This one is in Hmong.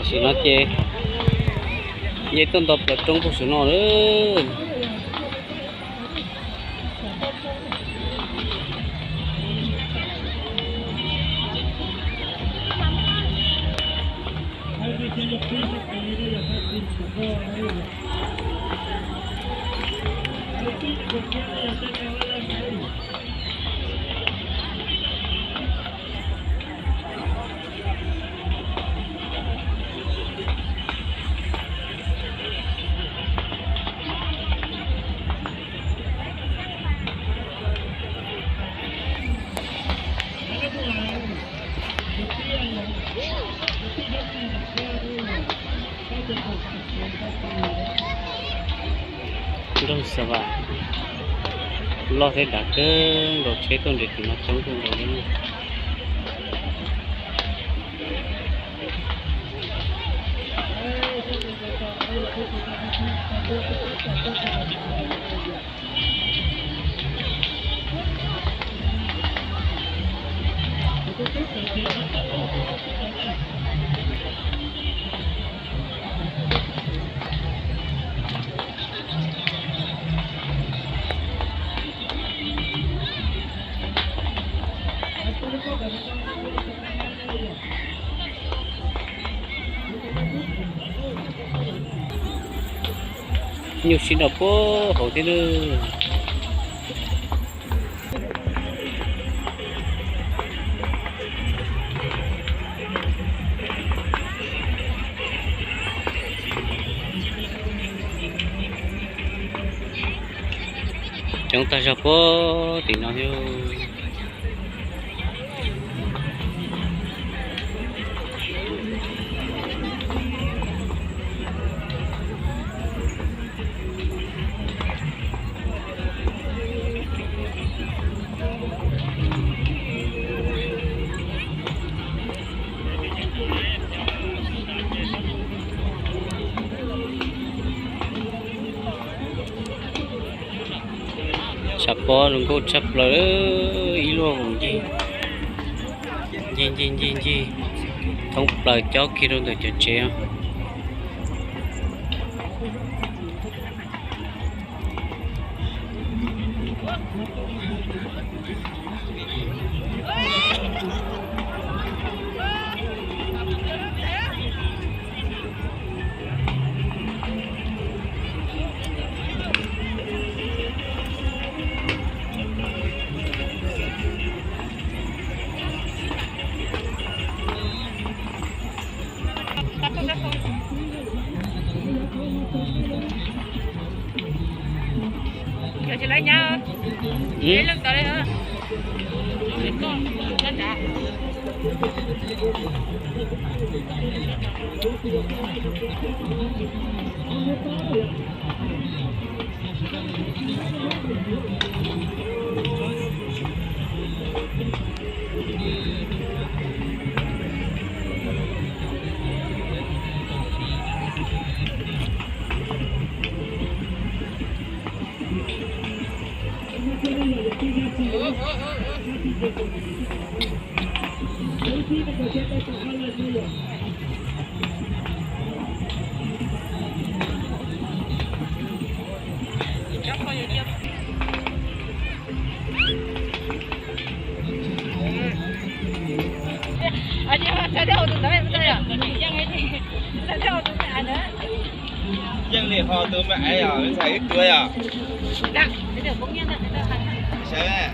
Tam sim no ces yeej tuaj nto plaws roob puag saum no lawm. Nroog Xav Vam loj thiab dav kawg nkaus, tsheb tuaj nres tim no coob kawg nkaus li. Nyuj sib nrau puag hauv thiab nawb. Coob tag zog puag tim no thiab. Tshav pob zoo nkauj tshaj plaws, ib luaj nce, nce nce nce nce thoob plaws cob kiag rau ntawm cov tsev. Yeej li ho tus me aiv os, ntxhais wb tuav os. Saib.